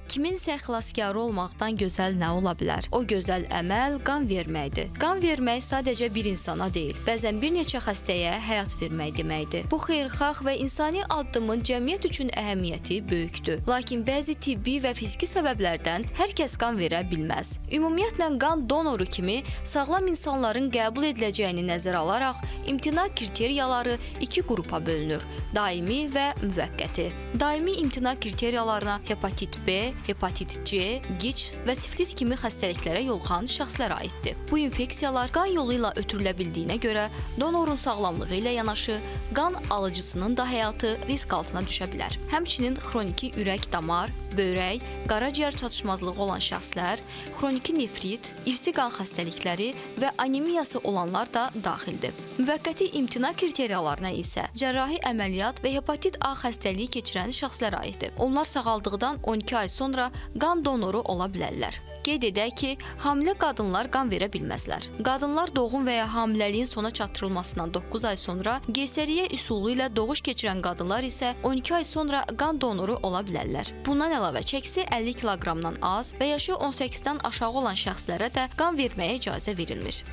Kiminsə xilaskarı olmaqdan gözəl nə ola bilər? O gözəl əməl qan verməkdir. Qan vermək sadəcə bir insana deyil, bəzən bir neçə xəstəyə həyat vermək deməkdir. Bu xeyirxah və insani addımın cəmiyyət üçün əhəmiyyəti böyükdür. Lakin bəzi tibbi və fiziki səbəblərdən hər kəs qan verə bilməz. Ümumiyyətlə qan donoru kimi sağlam insanların qəbul ediləcəyini nəzərə alaraq imtina kriteriyaları iki qrupa bölünür: daimi və müvəqqəti. Daimi imtina kriteriyalarına hepatit B, hepatit C, GİÇ və siflis kimi xəstəliklərə yoluxan şəxslər aiddir. Bu infeksiyalar qan yolu ilə ötürülə bildiyinə görə donorun sağlamlığı ilə yanaşı qan alıcısının da həyatı risk altına düşə bilər. Həmçinin xroniki ürək-damar, böyrək, qaraciyər çatışmazlığı olan şəxslər, xroniki nefrit, irsi qan xəstəlikləri və anemiyası olanlar da daxildir. Müvəqqəti imtina kriteriyalarına isə cərrahi əməliyyat və hepatit A xəstəliyi keçirən şəxslər aiddir. Onlar sağaldıqdan 12 ay sonra qan donoru ola bilərlər. Qeyd edək ki, hamilə qadınlar qan verə bilməzlər. Qadınlar doğum və ya hamiləliyin sona çatdırılmasından 9 ay sonra, qeysəriyyə üsulu ilə doğuş keçirən qadınlar isə 12 ay sonra qan donoru ola bilərlər. Bundan əlavə çəkisi 50 kiloqramdan az və yaşı 18-dən aşağı olan şəxslərə də qan verməyə icazə verilmir.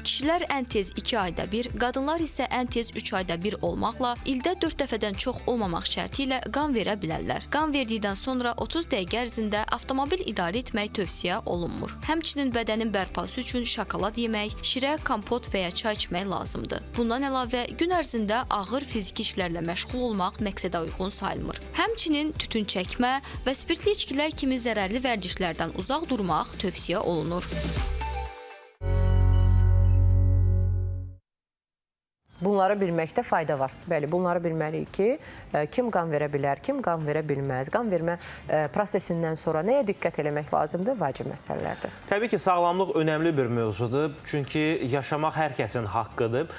Kişilər ən tez 2 ayda bir, qadınlar isə ən tez 3 ayda bir olmaqla ildə 4 dəfədən çox olmamaq şərti ilə qan verə bilərlər. Qan verdikdən sonra 30 dəqiqə ərzində avtomobil idarə etmək tövsiyə olunmur. Həmçinin bədənin bərpası üçün şokolad yemək, şirə, kompot və ya çay içmək lazımdır. Bundan əlavə gün ərzində ağır fiziki işlərlə məşğul olmaq məqsədə uyğun sayılmır. Həmçinin tütün çəkmə və spirtli içkilər kimi zərərli vərdişlərdən uzaq durmaq tövsiyə olunur. Bunları bilməkdə fayda var. Bəli, bunları bilməliyik ki, kim qan verə bilər, kim qan verə bilməz. Qan vermə prosesindən sonra nəyə diqqət eləmək lazımdır? Vacib məsələlərdir. Təbii ki, sağlamlıq önəmli bir mövzudur. Çünki yaşamaq hər kəsin haqqıdır.